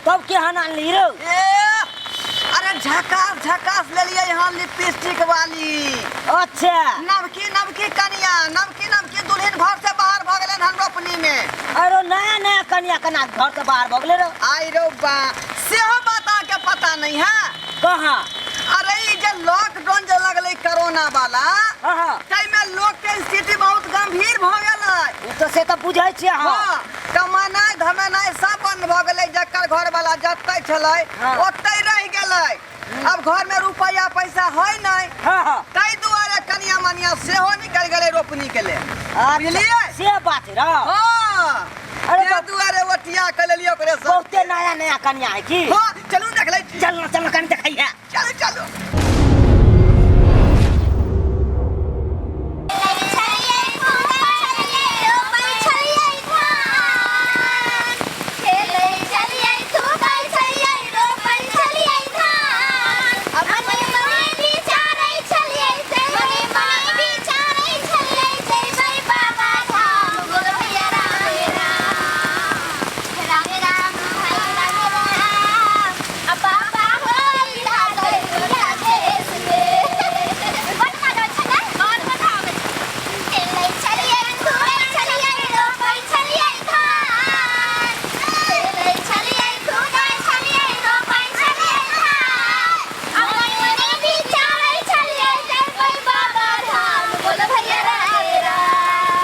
तब केहन आनली रौ? ए अरे झकास झकास लेलियै हन लिपस्टिक वाली। अच्छा। नवकी नवकी कनिया, नवकी नवकी दुल्हन घर से बाहर भऽ गेलन हन रोपनी में। अरे नया नया कनिया कना घर से बाहर भऽ गेलै रौ? आई रौ बा, सेहो बात अहाँके पता नहीं है? कहाँ? अरे ई जे लॉकडाउन जे लगलै कोरोना वाला, हाँ हाँ। ताहिमे लोक के स्थिति बहुत गंभीर भऽ गेलै। ओ तऽ से तऽ बुझै छियै। हाँ हाँ, कमेनाइ धमेनाइ सब बंद भऽ गेलै। जकर घर वाला जतै छलै ओतै रहि गेलै। अब घर में रुपया पैसा है नहीं। हाँ हाँ। ताहि दुआरे कनिया मनिया सेहो निकलि गेलै रोपनी के लेल। अच्छा, बुझलियै? से बात है रौ। हाँ। अरे ताहि बाप। दुआरे ओटिया के लेलियै ओकरे सब। बहुते नया नया कनिया है की? हाँ, चलू देख लै छी। चल ना, चल ना, कनि देखैया। चलू चलू।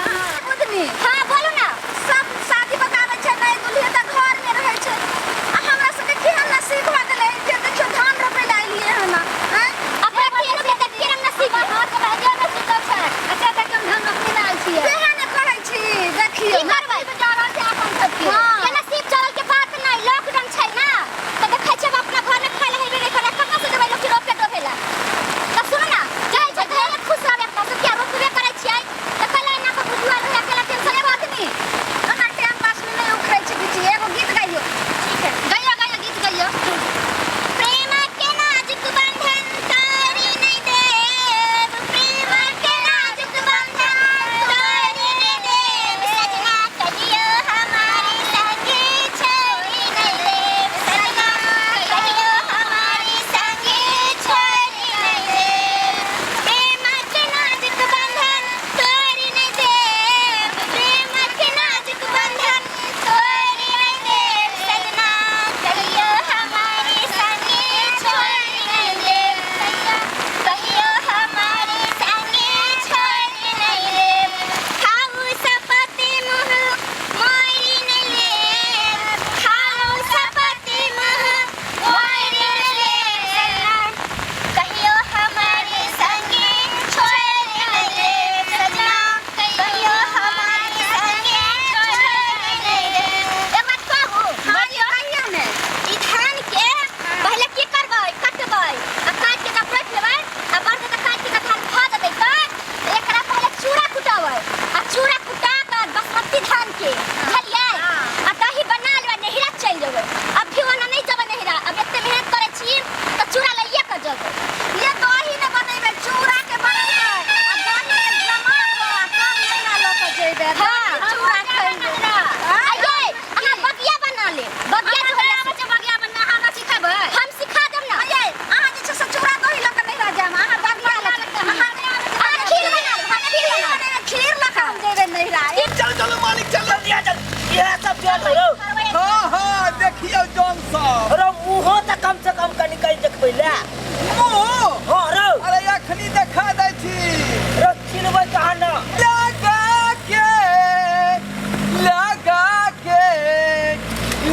हाँ बोलू ना। सब शादी बताबै छै, नहीं दुल्हे तऽ घर में रहै छै। आ हमरा सबके केहन नसीब भऽ गेलै जे देखियौ धान रोपै लए एलियै हन। आँय अपना के के केहन नसीब हाथ के भाग्य नसीब छै। अच्छा तक हम धान रोपने लए आयल छियै। सेहे ने कहै छी, देखियौ की करबै जा रहल छै अपन सबके। हाँ। के नसीब चलल के बात नहीं, लॉकडाउन छै ना, तऽ देखै छियै अपना घर में खाय ला हेबे नहीं करे, कहाँ से देबै लोक रोपे डोबे ला? तऽ सुन ना, जाइ छै घर में खुश रहबै अपना सब, किया रोपबे करै छियै तऽ कला एना कऽ बुझुआ रहै अकेला टेंशन से बात नहीं, हमरा टाइम पास में नहीं उखड़ै छै बिची, एगो गीत गाइयो। ठीक है, गाइयो गाइयो गीत गाइयो। प्रेम के नाजुक बंधन तोरी नहीं देव, प्रेम के नाजुक बंधन तोरी नहीं देव, सजना कहियो हमारी संगे छोड़ी नहीं देव, सजना कहियो हमारी संगे छोड़ी नहीं देव, प्रेम के नाजुक बंधन तोरी नहीं देव, प्रेम के नाजुक बंधन तोरी नहीं देव, सजना कहियो हमारी संगे छोड़ी नहीं देव, कहियो हमारी संगे छोड़ी नहीं देव, खाऊ सपति मुँह मोरी नहीं लेब, खाऊ सपति मुँह मोरी नहीं लेब, सजना कहियो हमारे संगे छोड़ी नहीं देव, सजना कहियो हमारे संगे छोड़ी नहीं देव। एक बात कहू? हाँ जी, कहियौ ने। ई धान के पहले की करबै? कटबै आ काटि के जब रोपि लेबै आ बढ़तै तऽ काटि के धान भऽ जेतै तऽ एकरा पहले चूड़ा कुटाबै आ चूड़ा कुटा कऽ बासमती धान के, बुझलियै? आ दही बना लेबै, नैहरा चलि जेबै। अब भी ओना नहि जेबै नैहरा, अब एते मेहनत करै छी तऽ चूड़ा लैये कऽ जेबै। ये दही ने बनेबै, चूड़ा के बनेबै आ दही के जमा कऽ आ तब नैहरा लऽ कऽ जेबै। हाँ, दही चूड़ा खैबै। आइये अहाँ बगिया बना लेब, बगिया जे होइए आबै छै बगिया बनना, अहाँ हमरा सिखेबै? हम सिखा देब ना। अये, अहाँ जे छै से चूड़ा दही लऽ कऽ नैहरा जायब, अहाँ बगिया लऽ कऽ, अहाँ खीर बना लेब, हम खीर बना लेब। खीर लऽ कऽ हम जेबै नैहरा। चलू चलू मालिक चलू। जल्दी आ जल्दी, इएह सब जल हो रौ। हाँ हाँ, देखियौ जन सब। रौ मुँहो तऽ कम से कम कनि कनि देखबै ले। मुँह? हाँ रौ। अरे अखनी देखा दै छी। रौ चिन्हबै तहन ना। लगा के, लगा के,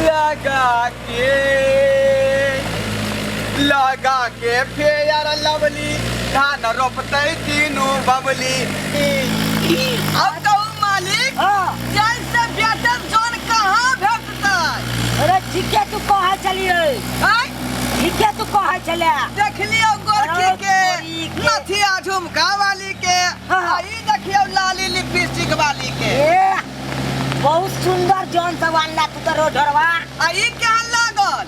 लगा के, लगा के फेयर लवली धान रोपतै तीनू बबली। अब कहू मालिक, हाँ। जैसे बेटर जन कहाँ भेटतै? अरे ठीके तू कहै छलियै। आँय? ठीके तू कहै छले। देखलियौ गोरकी अरे के, तोरी के। नथिया झुमका वाली के, हाँ। आ ई देखियौ लाली लिपस्टिक वाली के। ए, बहुत सुंदर जौन सब आनला तू तऽ रो ढोरवा। आ ई केहन लागल?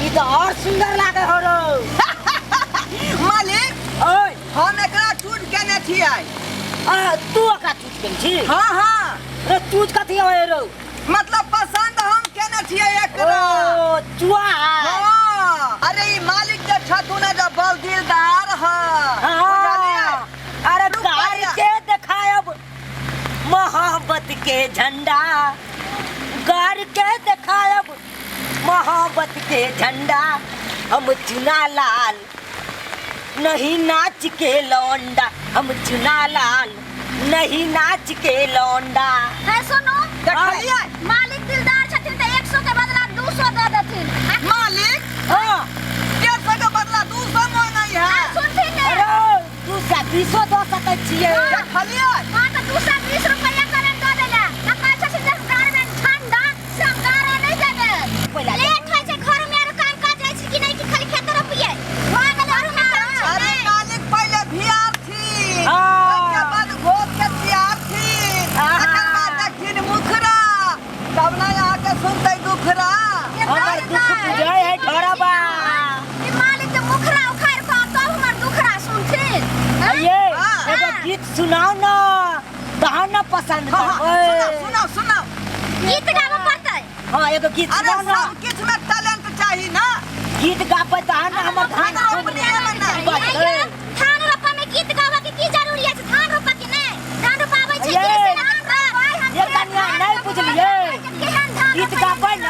ई तऽ और सुंदर लागे हो रो। मालिक, ओय। हम एकरा चूज केने छियै। आ, तू एकरा चूज केने छी? हाँ हाँ। रे चूज कथी होय रो? मतलब पसंद हम केने केने छियै एकरा। ओ चुआ। हाँ, अरे ई मालिक जे छथुन जे बड़ दिलदार है। बुझलियै? हाँ, अरे गाड़ के देखायब मोहब्बत के झंडा, गाड़ के देखायब मोहब्बत के झंडा, हम चुना लाल नहीं नाच के लौंडा, हम चुना लाल नहीं नाच के लौंडा। है सुनू। देखलियै? मालिक दिलदार छथिन तऽ 100 के बदला 200 दऽ देथिन। मालिक हाँ। 150 के बदला 200 मांगै है। आ सुनथिन ने। अरे 220 दऽ सकै छियै। देखलियै? हाँ तऽ 220 रुपैआ करन दऽ देला आ कहै छथिन जे हम गाड़मे ठंडा से हम गाड़ो नहि देबै। पहिला लेट होइ छै घर में आरो काम काज रहै छै कि नहि कि खाली खेत रोपियै भऽ गेलै घरो में काम छै अरे ने। मालिक पहिले भियारथिन, हाँ। ओहिके बाद घोघ के तियारथिन, हाँ। तकर बाद देखथिन मुखरा, तब ने अहाँके सुनतै दुखरा। हमर दुख बुझै है ढोरबा। ई मालिक के मुखरा उखाड़ि कऽ तब हमर दुखरा सुनथिन। ये हाँ। एगो गीत सुनाउ न तहन न पसंद हाँ, हाँ, करबै। सुनाउ सुनाउ सुनाउ। गीत गाबऽ पड़तै। हाँ एगो गीत अरे सुनाउ न। सब किछु में टैलेंट चाही ना। गीत गाबै तहन न हमर धान धान रोपनी में ना। बजतै। धान रोपऽ में गीत गाबऽ के की जरूरी अछि? धान रोपऽ के नहि, धान रोपाबै छै ये। कि से धान रोपाइ हम। ये कन्या नहि बुझलियै, केहन धान गीत रोपाइ? गाबै न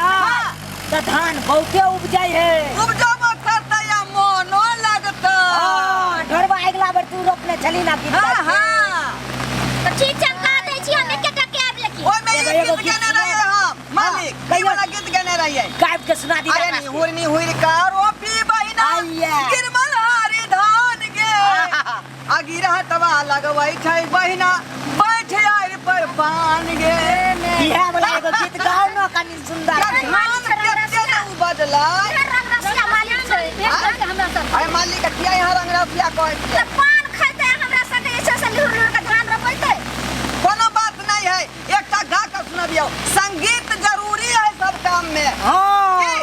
तऽ धान बहुते उपजै है। उपजबो करतै आ मोनो लगतै। हाँ, ढोरबा अगिला बेर तू रोपने छली ना गीत हाँ गाबै। हाँ। तऽ ठीक छै, हम कह दै छी, हम एकेटा के आबि लेकिन ओहिमे एगो- ई एगो गीत गीत गेने सुनाउ। रहियै हम मालिक, ई कहियौ। वाला गीत गेने रहियै। गाबि के सुना दी। अरे निहुर निहुर का रोपी बहिना आइया। गिरमल हारी धान गे, आ गिरह तवा लगबै छै बहिना बैठ आइर पर पान गे। इएह वाला एगो गीत गाउ न कनि सुंदर। या धान कते ने उपजलै। रंग रसिया मालिक छै भेट करके हमरा सब। अरे मालिक के किया यहाँ रंग रसिया कहै छियै? तऽ पान खैतै हमरा सबके जे छै से लुरि लुरि कऽ धान रोपैतै। कोनो बात नहीं है, एकटा गा के सुनबियौ। संगीत जरूरी है सब काम में। हाँ। की?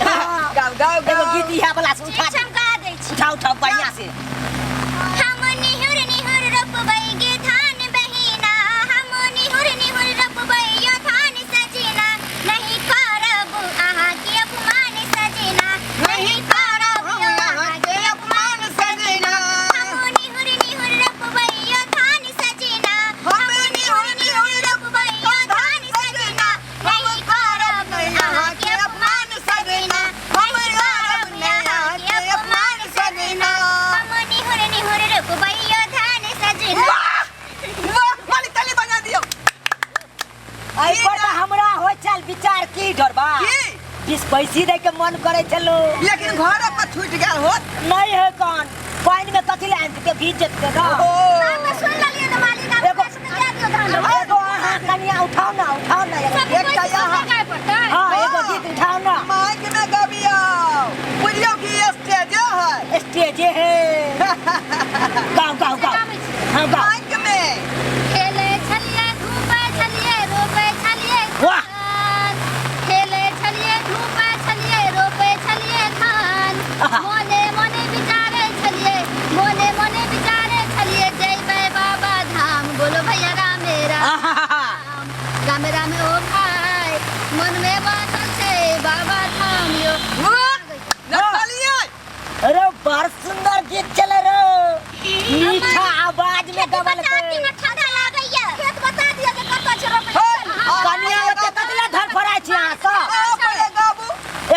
हाँ। गाओ गाओ एगो गाओ। गीत इएह वाला से ठीक उठा छै, हम गा दै छी। उठाउ उठाउ बढ़िया से। हम निहुर निहुर रोपबै गे धान बहिना, हम निहुर निहुर रोपबै यो धान सजना, नहीं करब अहाँके अपमान सजना, नहीं करब हम अहाँके अपमान सजना। हम निहुर निहुर रोपबै यो धान सजना, हम निहुर निहुर रोपबै यो धान सजना, नहीं करब अहाँके अपमान सजना, नहीं करब अहाँके अपमान सजना, हम निहुर निहुर रोपबै यो धान सजना। वाह वाह मालिक ताली बजा दियौ। एहि पर तऽ हमरा होइ छल विचार की ढोरबा, की? 20 पैसी दै के मन करै छलो। लेकिन घर पर छूट गेल होत। नहीं है कौन पानि में कथी लए आनि के भीज जेतै ना। ओ तऽ सुनि लेलियै ने मालिक, आब एगो- हमरा सबके दए दियौ धान रोपै। एगो अहाँ कनिया उठाउ ना, उठाउ ना एगो। सब एकटा कोइ यहाँ- गाय पड़तै। हाँ एगो गीत उठाउ ना। माइक में गबियौ, बुझियौ कि स्टेजे है। स्टेजे है। गाओ गाओ गाओ। गाबै छियै। हाँ गाओ। माइक में। खेलै छलियै धूपै छलियै रोपै छलियै वाह। धान, खेलै छलियै धूपै छलियै रोपै छलियै धान, आहा। मोने मोने विचारै छलियै, मोने मोने विचारै छलियै जयबै बाबा धाम, बोलो भैया रामे राम। आहा। राम राम ओ भाई, मन में बसल छै बाबा धाम यो। वाह देखलियै? अरे बड़ सुंदर गीत चले रे, मीठा आवाज में खेत गबल बता दियौ ने, ठंडा लागैया। खेत बता दिअ जे कतऽ छै रोपै हे, लए। कनिया ओते कथी लए धड़फड़ाइ छी अहाँ सब? अहाँ पहिले गाबू।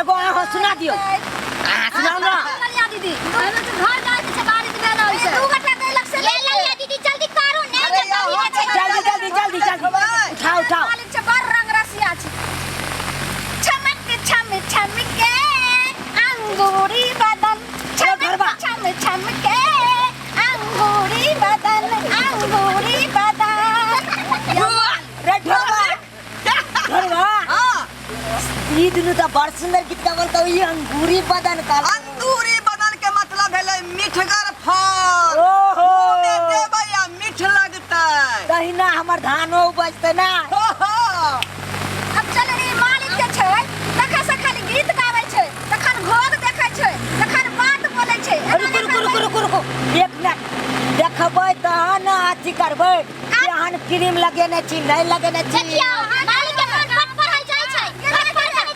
एगो अहाँ सुना दियौ, अहाँ सुनाउ ना। कनिया दीदी, हमे तऽ घर जाइ के छै, बारिश भेल रहल छै। दू गोटा गैलक से ले ललिया दीदी जल्दी करू ने, अरे जल्दी यहाँ छै। जल्दी जल्दी जल्दी जल्दी उठाउ उठाउ। मालिक छै बड़ रंग रसिया छै। चमक छम छम के अंगूरी बदन, चमक घरबा। छम छम के अंगूरी बदन, अंगूरी बदन। रे ढोरबा, ढोरबा। हाँ। ई दुनू तऽ बड़ सुंदर गीत गावल तऽ ई अंगूरी बदन का। अंगूरी बदन के मतलब भेलै मिठगर फल। ओहो। मुँह में देबै आ मीठ लगतै। तहिना हमर धानो उपजतै ना। हो हो। अब चल रे मालिक के छै तखन से खाली गीत गाबै छै, तखन घोघ देखै छै, तखन बात बोलै छै। रुकू रुकू रुकू रुकू रुकू एक मिनट, देखबै तहन ने अथी करबै एहन क्रीम लगेने छी नहि लगेने छी। देखियौ मालिक के मोन बड बढ़ल जाइ छै, बड बढ़ल।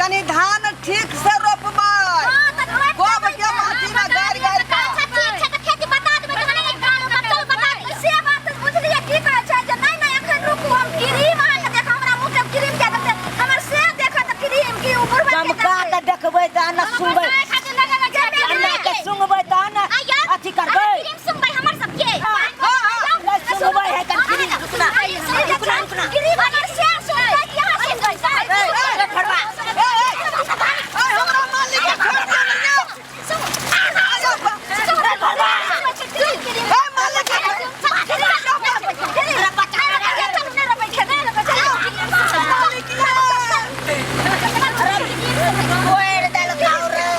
तनी धान ठीक से रोपबै। हां, त रोप गोब के माटी में गारि गारि कऽ। अच्छा, ठीक छै, त खेती बता देबै तऽ नहि धान रोपब। चलू, बता दियौ। से बात बुझलियै, की कहै छै जे नहि नहि, एखन रुकू, हम क्रीम अहाँके देख, हमरा मुँह के क्रीम के देतै हमर से देखत क्रीम की ओ बुढ़वा के चमका देतै। के देखबै तऽ ने सुनबै। बताए खातिर लगेबै छै। अन्ना के सुनबै तऽ ने आइया, अथी करबै। क्रीम सुनबै हमर सबके। ले सुनबै है तन क्रीम। रुकना रुकना रुकना। क्रीम हमर से सुनबै कि अहाँ सुनबै? ए, फड़वा। ए, ए, ए, हमरा मालिक के छोड़ दियौ ने यौ। आ जाउ बा। ए, मालिक के कोइर देलकौ रे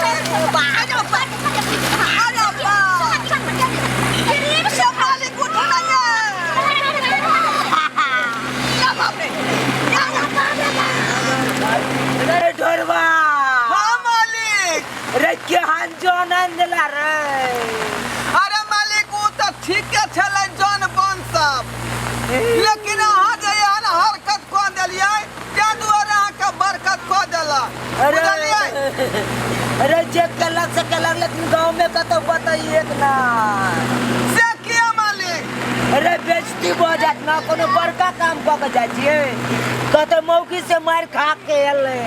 बा। आ जाउ बा। आ जाउ बा। से मालिक उठू ने यै। या बाप रे। या, या। रे ढोरवा। हाँ मालिक। रे केहन जन आनि देला रे? अरे मालिक, उ तऽ ठीके छलै जन बन सब, लेकिन अहाँ जे एहन हरकत कऽ देलियै, ताहि दुआरे अहाँके बरकत कऽ देलक। अरे बुझलियै? अरे, जे केलक से केलक, लेकिन गाँव में कतौ बतैये ना। से किया मालिक? अरे, बेइज्जती भऽ जायत ना। कोनो बड़का काम कऽ के जाइ छियै, कतौ मौकी से मारि खा के एलै।